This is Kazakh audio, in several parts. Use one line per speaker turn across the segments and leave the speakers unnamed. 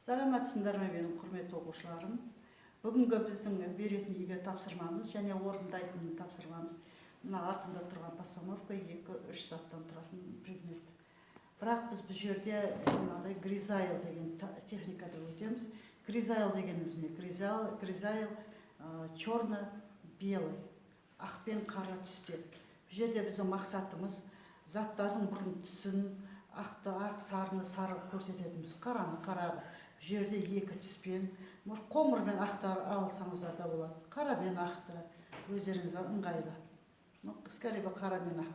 Саламатсыздар ма, менің құрметті оқушыларым? Бүгінгі біздің беретін үйге тапсырмамыз және орындайтын тапсырмамыз мына артында тұрған постановка 2-3 заттан тұратын предмет. Бірақ біз бұл жерде мынадай гризайл деген техникада өтеміз. Гризайл дегеніміз не? Гризайл черно-белый, ақ пен қара түсте. Бұл жерде біздің мақсатымыз заттардың бұрын түсін, ақты ақ, сарыны сары көрсететінбіз, қараны қара. Бұл жерде екі түспен, может, қоңыр мен ақты алсаңыздар да болады, қара мен ақты өздеріңізге ыңғайлы. Ну, скорее бы қара мен ақ.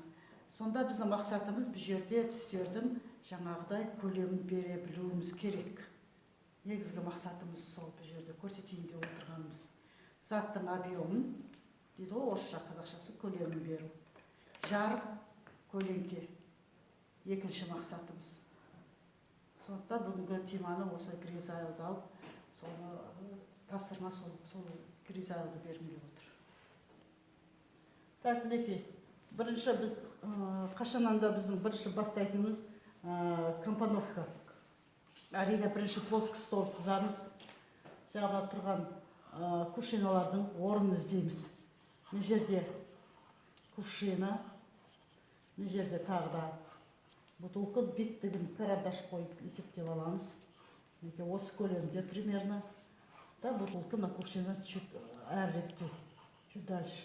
Сонда біздің мақсатымыз бұл жерде түстердің жаңағыдай көлемін бере білуіміз керек. Негізгі мақсатымыз сол, бұл жерде көрсетейін деп отырғанымыз. Заттың объемын дейді ғой орысша, қазақшасы көлемін беру. Жарық, көлеңке екінші мақсатымыз. Сондықтан бүгінгі теманы осы гризайлды алып, соны тапсырма сол гризайлды бергім келіп отыр. Так, мінекей, бірінші біз, қашаннан да біздің бірінші бастайтынымыз, компоновка. Әрине, бірінші плоский стол сызамыз. Жаңа тұрған, кувшиналардың орнын іздейміз. Мына жерде кувшина, мына жерде тағы да бутылка, биіктігін карандаш қойып есептеп аламыз. Мінекей, осы көлемде примерно. Да, бутылка мына кувшина чуть әріректеу, чуть дальше.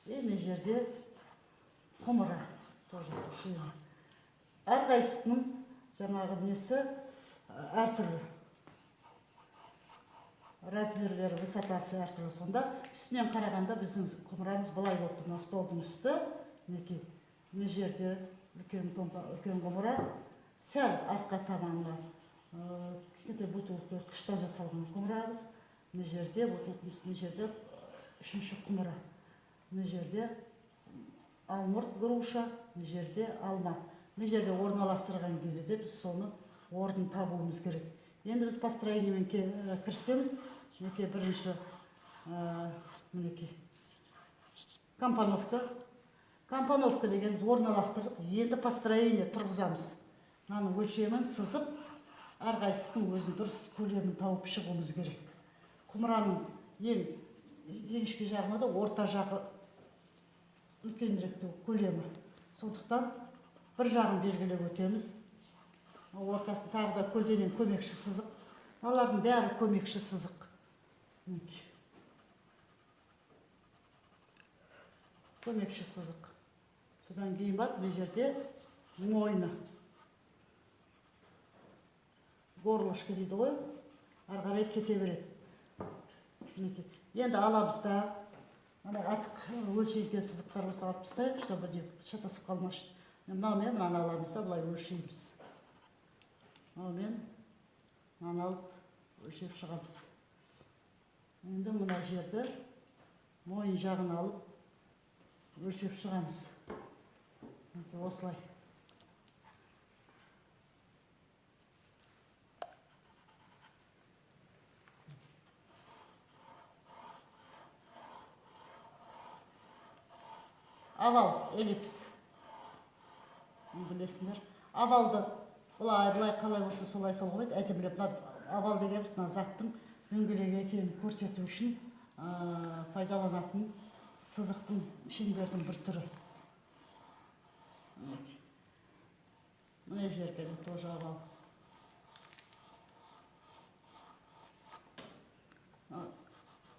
И мына жерде құмыра, тоже кувшина. Әрқайсысының жаңағы несі әртүрлі. Размерлері, высотасы әртүрлі. Сонда үстінен қарағанда біздің құмырамыз былай болып тұр. Мына столдың үсті, мінекей, мына жерде үлкен құмыра, сәл артқа таманға, кішкентай бутылка, қыштан жасалған құмырамыз. Мына жерде бутылкамыз, мына жерде үшінші құмыра, мына жерде алмұрт, груша, мына жерде алма. Мына жерде орналастырған кезде де біз соны орнын табуымыз керек. Енді біз построениемен кірісеміз. Мінекей, бірінші, мінекей, компоновка. Компоновка дегеніміз орналастырып, енді построение тұрғызамыз. Мынаның өлшемін сызып, әрқайсысының өзін дұрыс көлемін тауып шығуымыз керек. Құмыраның ең жіңішке жағына да орта жағы үлкенірек көлемі. Сондықтан бір жағын белгілеп өтеміз. Ортасын тағы да көлденең көмекші сызық. Мыналардың бәрі көмекші сызық. Мінекей. Көмекші сызық. Содан кейін барып мына жерде мойны. Горлышко дейді ғой. Ары қарай кете береді. Мінекей. Енді аламыз да, ана артық өлшеген сызықтар болса алып тастайық, чтобы не шатасып қалмас үшін. Мынаумен мынаны аламыз да былай өлшейміз. Мынаумен мынаны алып өлшеп шығамыз. Енді мына жерді мойын жағын алып өлшеп шығамыз. Мінекей, осылай. Овал, эллипс. Білесіңдер. Овалды былай, былай қалай болса солай салуға болады. Әдемілеп мына овал деген мына заттың дөңгелек екенін көрсету үшін, пайдаланатын сызықтың, шеңбердің бір түрі. Мінекей. Мына жерге де тоже овал.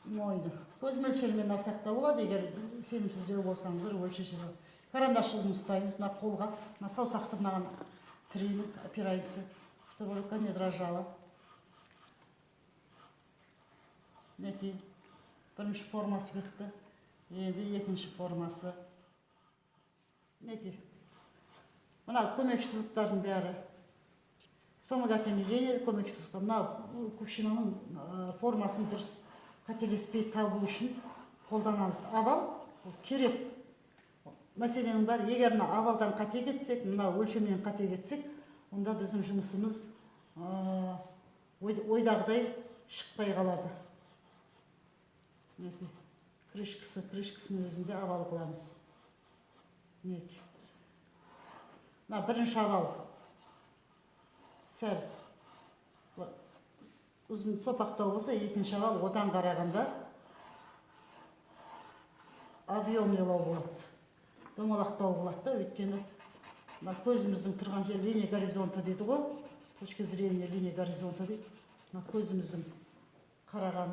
Мойны. Көз мөлшерімен алсақ та болады, егер сенімсіздеу болсаңыздар өлшесе болады. Карандаш ұзын ұстаймыз, мына қолға, мына саусақты мынаған тірейтеміз, опираемся, чтобы рука не дрожала. Мінекей, бірінші формасы кетті. Енді екінші формасы. Мінекей. Мына көмекші сызықтардың бәрі. Вспомогательный линия, көмекші сызықтар. Мына кувшинаның, формасын дұрыс қателеспей табу үшін қолданамыз. Овал ол керек. Мәселенің бәрі, егер мына овалдан қате кетсек, мына өлшемнен қате кетсек, онда біздің жұмысымыз, ойдағыдай шықпай қалады. Мінекей, крышкасының өзінде овал қыламыз. Мінекей. Мына бірінші овал сәл Ұзын сопақтау болса, екінші овал одан қарағанда объемныйлау болады, домалақтау болады да, өйткені мына көзіміздің тұрған жері линия горизонта дейді ғой, точка зрения линия горизонта дейді. Мына көзіміздің қараған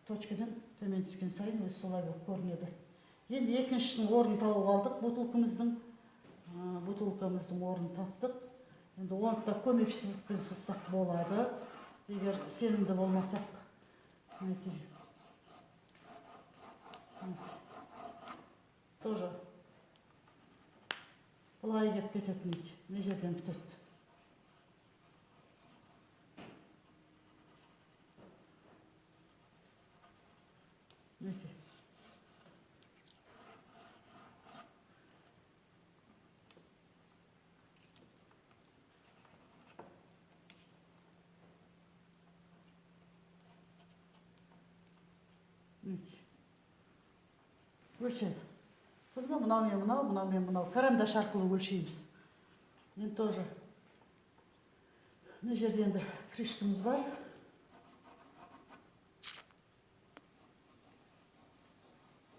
точкадан төмен түскен сайын өзі солай болып көрінеді. Енді екіншісінің орнын тауып алдық, бутылкамыздың орнын таптық. Енді оны да көмекші сызықпен сызсақ болады, егер сенімді болмасақ. Мінекей. Тоже былай келіп кетеді, мінекей, мына жерден бітеді. Мінекей. Мінекей. Өлшеді. Сонда мынау мен мынау, мынау мен мынау. Карандаш арқылы өлшейміз. Енді тоже мына жерде енді крышкамыз бар.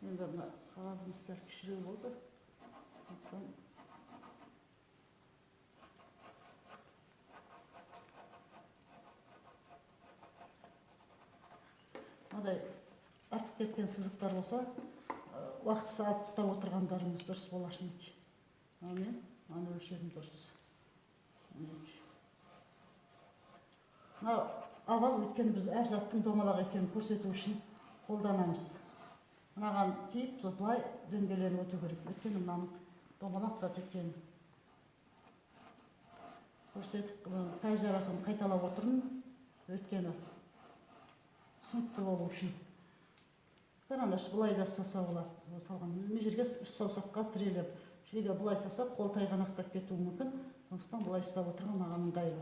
Енді мына қағазымыз сәл кішіреу болды. Сондықтан мынадай артық кеткен сызықтар болса, уақытысы алып тастап отырғандарыңыз дұрыс болар мінекей. Ал мен мынаны өлшедім дұрыс. Мінекей. Мынау овал, өйткені біз әр заттың домалақ екенін көрсету үшін қолданамыз. Мынаған тиіп, былай дөңгеленіп өту керек. Өйткені мынаның домалақ зат екенін көрсетіп, қай жарасын қайталап отырмын, өйткені түсінікті болу үшін. Карандаш былай да ұстаса болады. Салған мына жерге үш саусаққа тіреліп, жерге былай ұстасақ, қол тайғанақтап кетуі мүмкін. Сондықтан былай ұстап отырған маған ыңғайлы.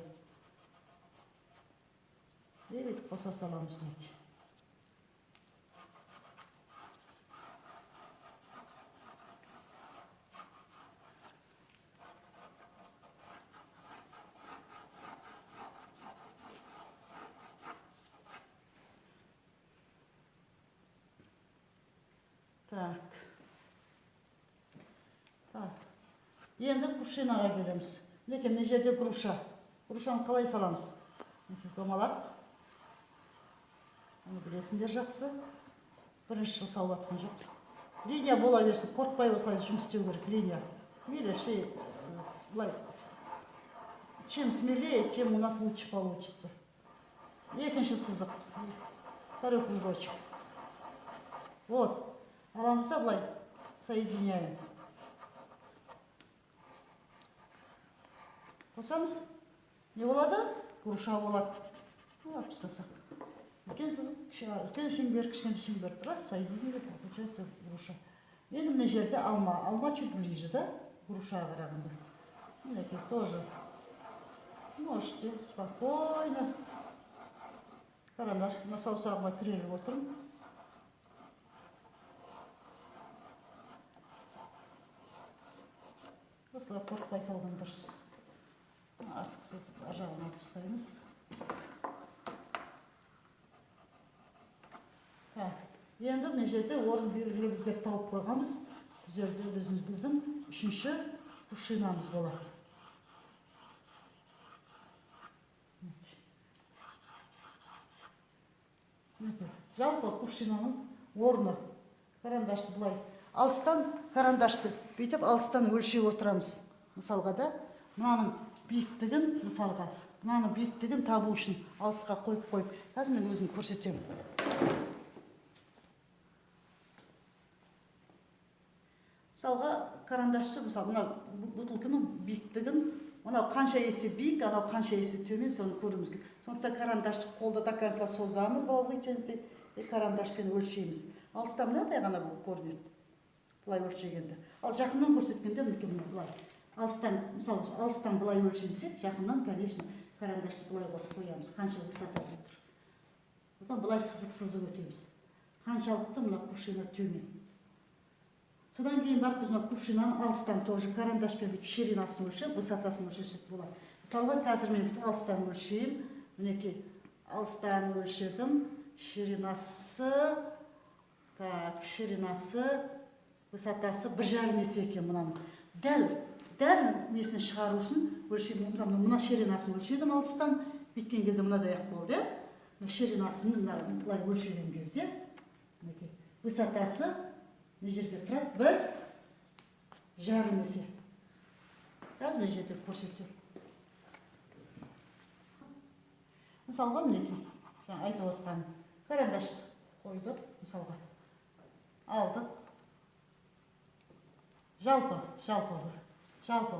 И бүйтіп қоса саламыз мінекей. Так. Так. Енді кувшинаға келеміз. Мінекей, мына жерде груша. Грушаны қалай саламыз? Мінекей, домалақ. Оны білесіңдер жақсы. Бірінші жыл салып жатқан жоқпыз. Линия бола берсін, қорықпай осылай жұмыс істеу керек, линия. Видишь, былай, чем смелее, тем у нас лучше получится. Екінші сызық. Второй кружочек. Вот. Аламыз да былай соединяем. Қосамыз. Не болады? Груша болады. Алып тастасақ. Үлкен сызық, үлкен шеңбер, кішкентай шеңбер. Раз, соединили, получается груша. Енді мына жерде алма. Алма чуть ближе, да? Грушаға қарағанда. Мінекей, тоже. Можете спокойно. Карандаш мына саусағыма тіреліп отырмын. Осылай қорықпай салған дұрыс. Артық сызықты ар жағына алып тастаймыз. Так, енді мына жерде орын белгілі деп тауып қойғанбыз. Бұл жерде біздің үшінші кувшинамыз болады. Мінекей. Жалпы кувшинаның орны. Карандашты былай алыстан, карандашты бүйтіп алыстан өлшеп отырамыз. Мысалға да, мынаның биіктігін, мысалға, мынаның биіктігін табу үшін алысқа қойып қойып, қазір мен өзім көрсетемін. Мысалға, карандашты, мысалы, мына бутылканың биіктігін, мынау қанша есе биік, анау қанша есе төмен, соны көруіміз керек. Сондықтан карандашты қолда до конца созамыз, бау вытянутый, и карандашпен өлшейміз. Алыстан мынадай ғана болып көрінеді, былай өлшегенде. Ал жақыннан көрсеткенде мінекей мына былай. Алыстан, мысалы, алыстан былай өлшенсе, жақыннан, конечно, карандашты былай қосып қоямыз, қанша высота болып тұр. Одан былай сызық сызып өтеміз. Қаншалықты мына кувшина төмен. Содан кейін барып біз мына кувшинаны алыстан тоже карандашпен бүйтіп ширинасын өлшеп, высотасын өлшесек болады. Мысалға, қазір мен бүйтіп алыстан өлшеймін. Мінекей, Алыстан өлшедім. Ширинасы, так, ширинасы, высотасы 1,5 есе екен мынаның. Дәл несін шығару үшін өлшедім. Мысалы, мына ширинасын өлшедім алыстан. Бүйткен кезде мынадай ақ болды, иә? Мына ширинасын мына былай өлшеген кезде, мінекей, высотасы мына жерге тұрады 1,5 есе. Қазір мына жерде көрсетемін. Мысалға, мінекей, жаңа айтып отқан карандаш қойдық, мысалға. Алдық. Жалпы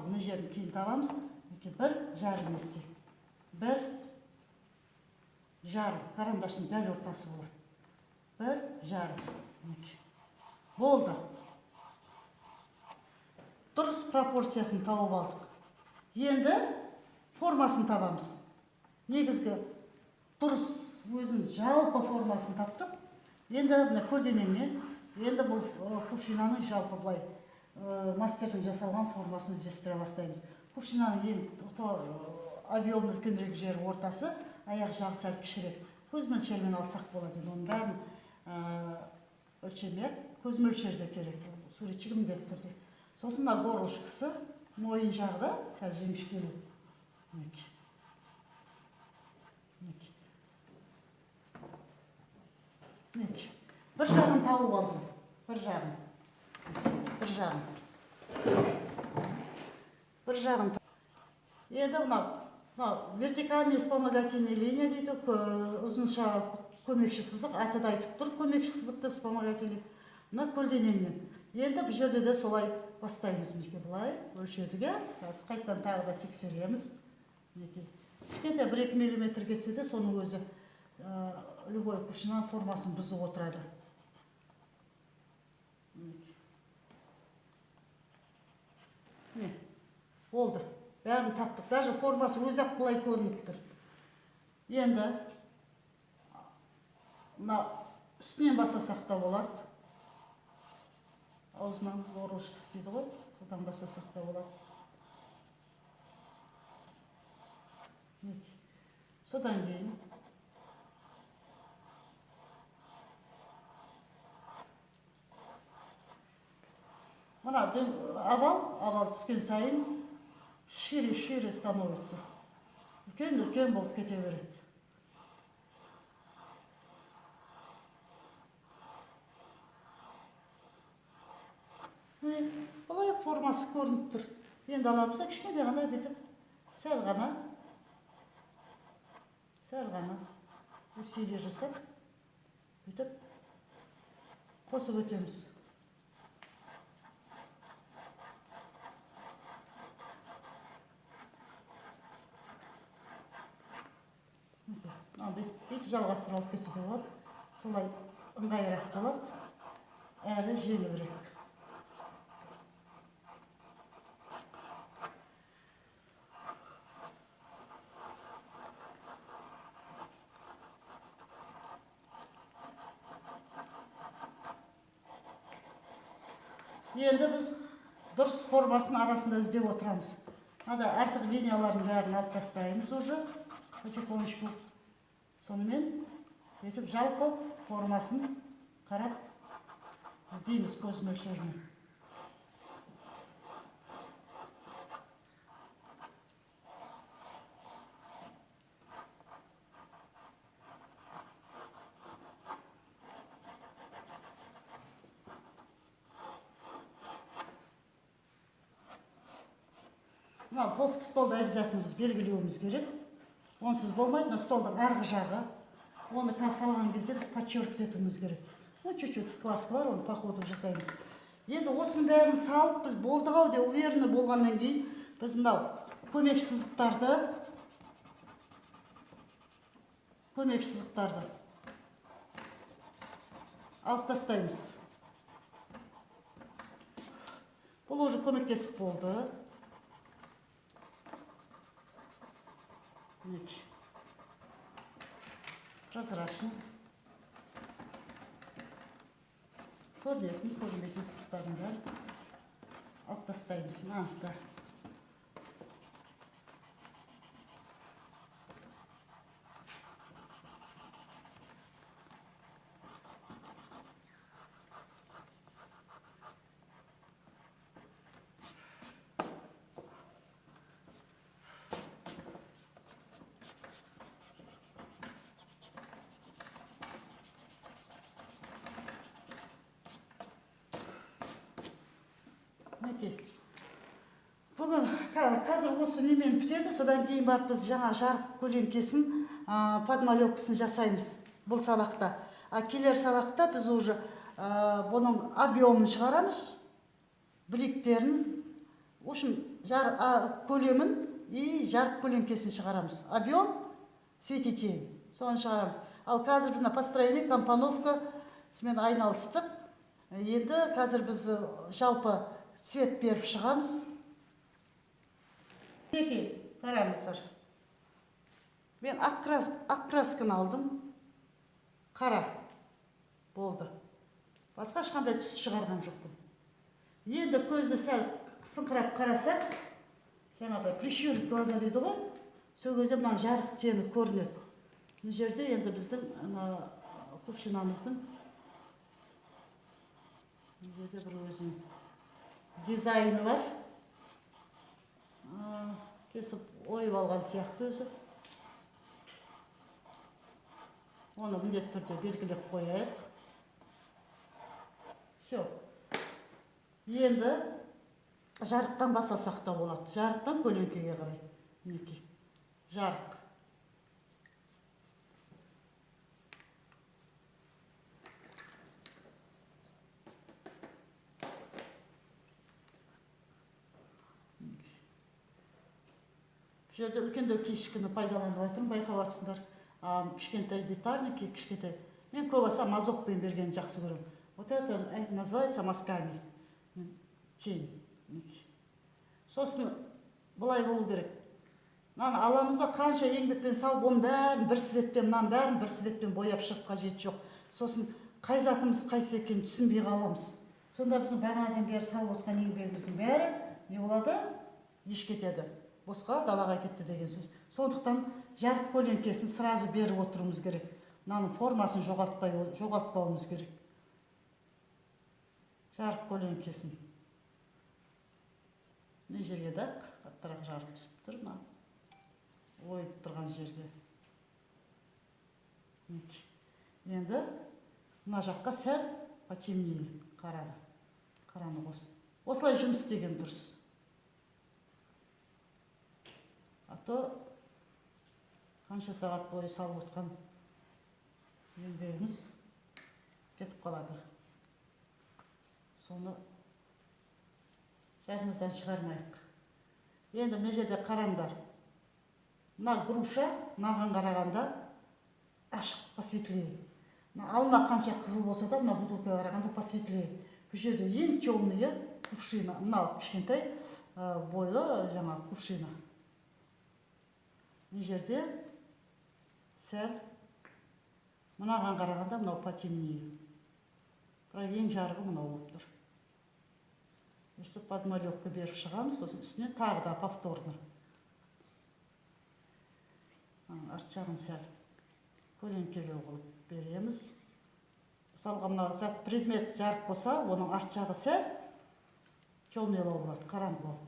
мына жерін кейін табамыз. Мінекей, 1,5 есе. 1,5 карандаштың дәл ортасы болады. 1,5. Мінекей. Болды. Дұрыс пропорциясын тауып алдық. Енді формасын табамыз. Негізгі дұрыс өзін жалпы формасын таптық. Енді мына көлденеңмен, енді бұл кувшинаның жалпы былай мастердің жасалған формасын іздестіре бастаймыз. Кувшинаның ең объемы үлкенірек жері ортасы, аяқ жағы сәл кішірек. Көз мөлшерімен алсақ болады енді, оның бәрін өлшемей, көз мөлшері де керек, суретшіге міндетті түрде. Сосын мына горлышкысы, мойын жағы да сәл жіңішкелеу. Мінекей. Мінекей. Мінекей. Бір жағын тауып алдым. Бір жағын. Бір жағын. Бір жағын. Енді мынау вертикальный вспомогательный линия дейді, ұзынша көмекші сызық, аты да айтып тұр, көмекші сызық деп вспомогательный. Мына көлденеңмен. Енді бұл жерде де солай бастаймыз. Мінекей, былай өлшедік, иә? Қазір қайтадан тағы да тексереміз. Мінекей. Кішкентай 1-2 миллиметр кетсе де, соның өзі любой кувшинаның формасын бұзып отырады. Мінекей. Міне, болды. Бәрін таптық. Даже формасы өзі-ақ былай көрініп тұр. Енді мына үстінен бастасақ та болады. Аузынан горлышкасы дейді ғой, содан бастасақ та болады. Мінекей. Содан кейін мына овал түскен сайын шире-шире становится. Үлкен-үлкен болып кете береді. Міне, былай формасы көрініп тұр. Енді аламыз да кішкентай ғана бүйтіп сәл ғана усилие жасап, бүйтіп қосып өтеміз. Бүйтіп жалғастырып алып кетсе де болады. Солай ыңғайырақ болады, әрі жеңілірек. Енді біз дұрыс формасын арасында іздеп отырамыз. Мынада артық линиялардың бәрін алып тастаймыз уже потихонечку. Сонымен бүйтіп жалпы формасын қарап іздейміз көз мөлшеріне. Мынау плоский столды обязательно біз белгілеуіміз керек. Онсыз болмайды. Мына столдың арғы жағы. Оны қазір салған кезде біз подчеркивать етуіміз керек. Чуть-чуть складка бар, оны по ходу жасаймыз. Енді осының бәрін салып біз болдық ау деп уверенный болғаннан кейін біз мынау көмекші сызықтарды алып тастаймыз. Бұл уже көмектесіп болды. Мінекей. Прозрачный. Көрінетін, көрінбейтін сызықтардың бәрін алып тастаймыз. Мына. Мінекей. Бүгін қазір осы немен бітеді, содан кейін барып біз жаңа жарық көлеңкесін, подмалевкасын жасаймыз бұл сабақта. А келер сабақта біз уже бұның объемын шығарамыз, бликтерін, в общем, көлемін и жарық көлеңкесін шығарамыз. Объем, светотень, соны шығарамыз. Ал қазір мына построение, компоновкасымен айналыстық. Енді қазір біз жалпы цвет беріп шығамыз. Мінекей, қараңыздар. Мен ақ красканы алдым. Қара болды. Басқа ешқандай түс шығарған жоқпын. Енді көзді сәл қысыңқырап қарасақ, жаңағыдай прищурить глаза дейді ғой, сол кезде мына жарық тені көрінеді. Мына жерде енді біздің ана кувшинамыздың мына жерде бір өзінің дизайны бар. Кесіп ойып алған сияқты өзі. Оны міндетті түрде белгілеп қояйық. Все. Енді жарықтан бастасақ та болады. Жарықтан көлеңкеге қарай. Мінекей. Жарық. Бұл жерде үлкендеу кешкіні пайдаланып жатырмын, байқап жатсыңдар. Кішкентай детальники, кішкентай. Мен көп аса мазокпен бергенді жақсы көремін. Вот это называется мазками. Тень. Сосын былай болу керек. Мынаны аламыз да қанша еңбекпен салып, оның бәрін бір цветпен, мынаның бәрін бір цветпен бояп шығып қажеті жоқ. Сосын қай затымыз қайсы екенін түсінбей қаламыз. Сонда біздің бағанадан бері салып отқан еңбегіміздің бәрі не болады? Еш кетеді. Босқа далаға кетті деген сөз. Сондықтан жарық көлеңкесін сразу беріп отыруымыз керек. Мынаның формасын жоғалтпауымыз керек. Жарық көлеңкесін. Мына жерге де қаттырақ жарық түсіп тұр, мына ойып тұрған жерге. Мінекей. Енді мына жаққа сәл потемнее қарады. Қараны қос. Осылай жұмыс істеген дұрыс. А то қанша сағат бойы салып отқан еңбегіміз кетіп қалады. Соны жадымыздан шығармайық. Енді мына жерде қараңдар. Мына груша мынаған қарағанда ашық, посветлее. Мына алма қанша қызыл болса да, мына бутылкаға қарағанда посветлее. Бұл жерде ең темный кувшина, мынау кішкентай бойлы жаңа кувшина. Мына жерде сәл мынаған қарағанда мынау потемнее. Бірақ ең жарығы мынау болып тұр. Өстіп подмалевка беріп шығамыз, сосын үстіне тағы да повторно. Арт жағын сәл көлеңкелеу қылып береміз. Мысалға мынау зат предмет жарық болса, оның арт жағы сәл темныйлау болады, қараңғылау.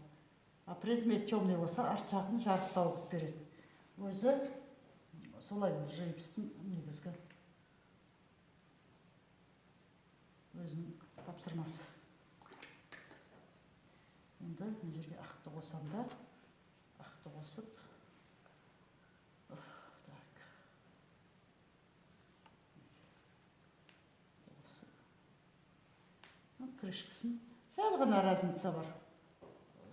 А предмет темный болса, арт жағын жарықтау қылып береді. Өзі солай живопистің негізгі өзінің тапсырмасы. Енді мына жерге ақты қосам да, ақты қосып, так. Қосып. Крышкасын. Сәл ғана разница бар.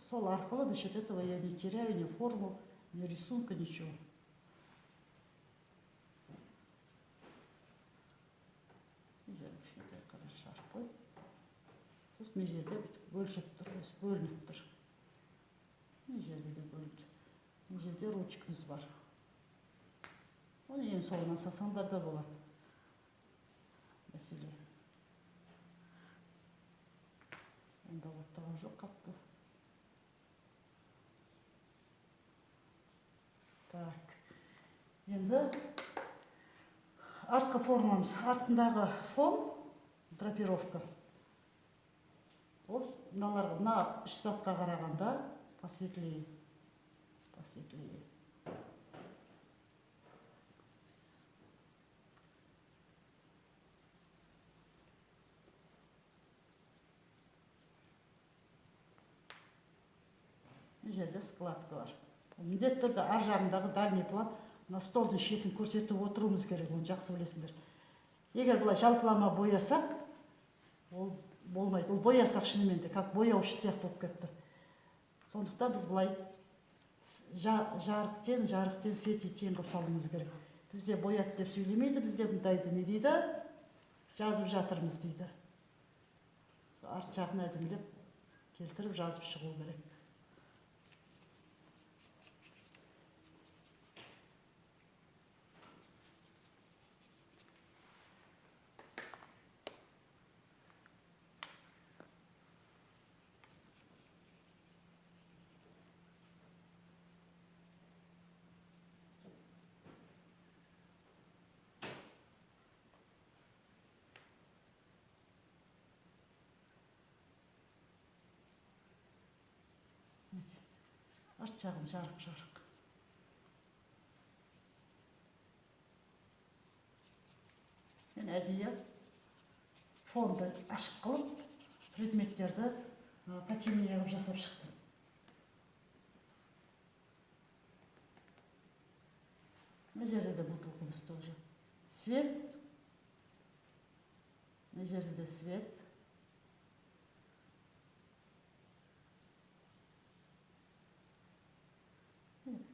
Сол арқылы за счет этого я не теряю ни форму, ни рисунка, ничего. Сосын мына жерде бүйтіп бөлшек тұр, осы бөлініп тұр. Мына жерде де бөлініп тұр. Мына жерде ручкамыз бар. Оны ең соңынан салсаңдар да болады. Мәселе. Онда болып тұрған жоқ қатты. Так. Енді артқы формамыз, артындағы фон, драпировка. Ол мыналарға, мына үш затқа қарағанда посветлее. Посветлее. Мына жерде складка бар. Міндетті түрде ар жағындағы дальний план, мына столдың шетін көрсетіп отыруымыз керек, оны жақсы білесіңдер. Егер былай жалпылама боясақ, ол болмайды. Ол боясақ шынымен де, как бояушы сияқты болып кетті. Сондықтан біз былай жарықтен, жарықтен сети тең қылып салуымыз керек. Бізде бояды деп сөйлемейді, бізде мұндайды не дейді? Жазып жатырмыз дейді. Арт жағын әдемілеп келтіріп жазып шығу керек. Арт жағын жарық-жарық. Мен әдейі фонды ашық қылып, предметтерді потемнее қылып жасап шықтым. Мына жерде де бутылкамыз тоже. Свет. Мына жерде де свет.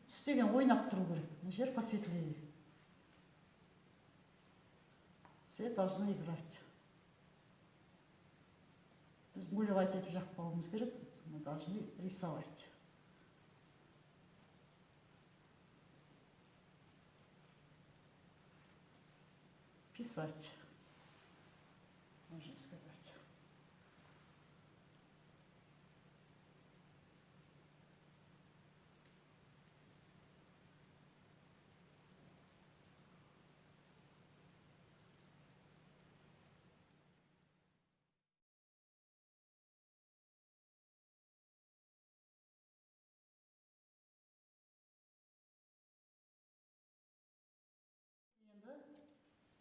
Түс деген ойнап тұру керек. Мына жер посветлее. Свет должно играть. Біз мулевать етіп жақпауымыз керек. Мы должны рисовать. Писать, можно сказать.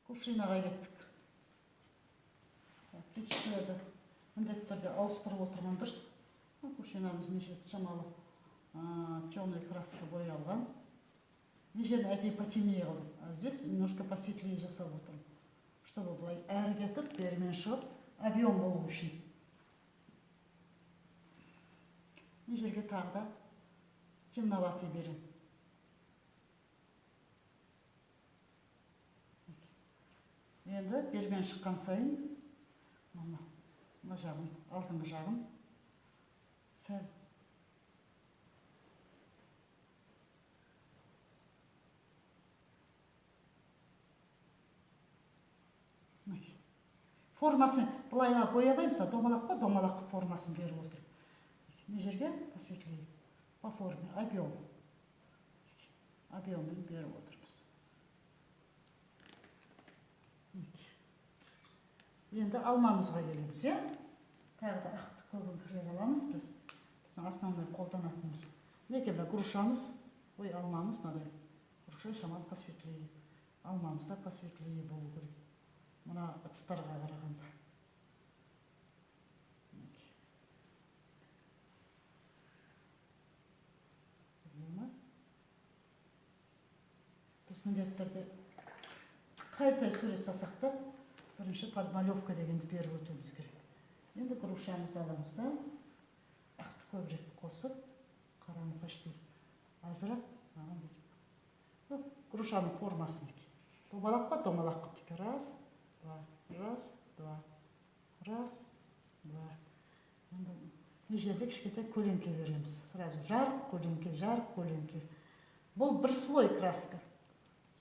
Кувшинаға кеттік. Кешкілерді міндетті түрде ауыстырып отырған дұрыс. Кувшинамыз неше шамалы темный краска боялған. Мына жерін әдейі потемнее қылдым. А здесь немножко посветлее жасап отырмын. Чтобы былай әрі кетіп, берімен шығып, объем болу үшін. Мына жерге тағы да темноватый беремін. Енді бермен шыққан сайын мына жағын, алдыңғы жағын сәл формасын былай боямаймыз, домалақ па, домалақ формасын беріп отыр. Мына жерге посветлее по форме, объем. Объемын беріп отырмыз. Енді алмамызға келеміз, иә? Тағы да ақты көгін кірер аламыз біз. Біздің основной қолданатынымыз. Мінекей мына грушамыз, ой, алмамыз мынадай. Груша шамалы посветлее. Алмамыз да посветлее болу керек. Мына ыдыстарға қарағанда. Біз міндетті түрде қайта сурет жасақ та бірінші подмалевка дегенді беріп өтуіміз керек. Енді грушамызды аламыз да, ақты көбірек қосып, қараны почти азырақ, маған бүйтіп. Грушаның формасы мінекей. Домалақ па, домалақ қылып тек. Раз, два, раз, два, раз, два. Енді мына жерде кішкентай көлеңке береміз. Сразу жарық көлеңке, жарық көлеңке. Бұл бір слой краска.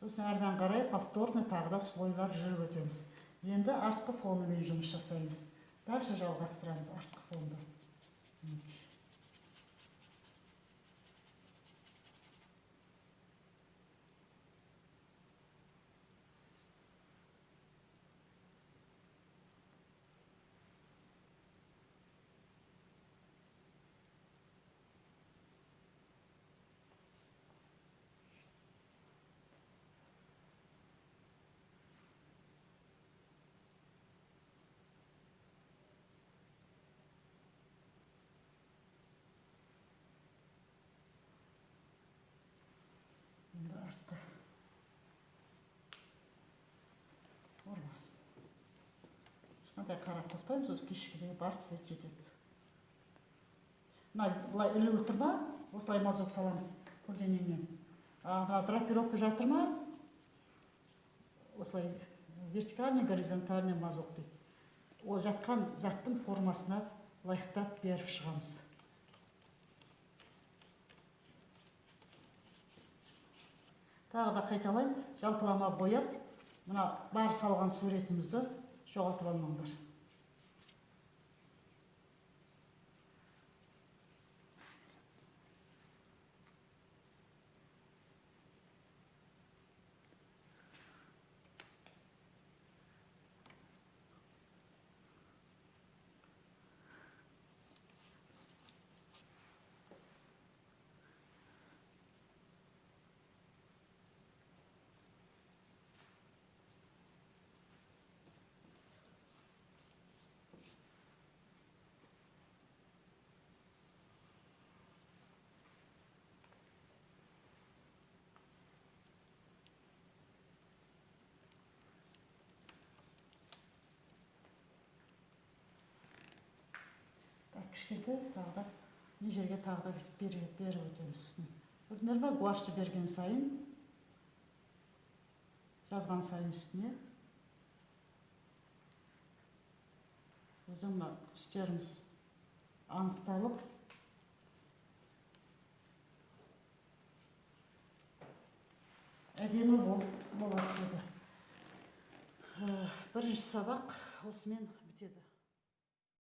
Сосын әрмен қарай повторно тағы да слойлар жүріп өтеміз. Енді артқы фонымен жұмыс жасаймыз. Дальше жалғастырамыз артқы фонды. Мындай қара қоспаймыз, осы кешкідей бар цвет жетеді. Мына былай ілулі тұр ма, осылай мазок саламыз көлденеңнен. Мына драпировка жатыр ма, осылай вертикальный, горизонтальный мазок дейді. Ол жатқан заттың формасына лайықтап беріп шығамыз. Тағы да қайталаймын, жалпылама бояп, мына бар салған суретімізді жоғалтып алмаңдар. Кішкентай тағы да мына жерге тағы да бүйтіп беріп өтеміз үстіне. Көрдіңдер ме, гуашты берген сайын, жазған сайын үстіне өзің мына түстеріміз анықталып, әдемі бола түседі. Бірінші сабақ осымен бітеді.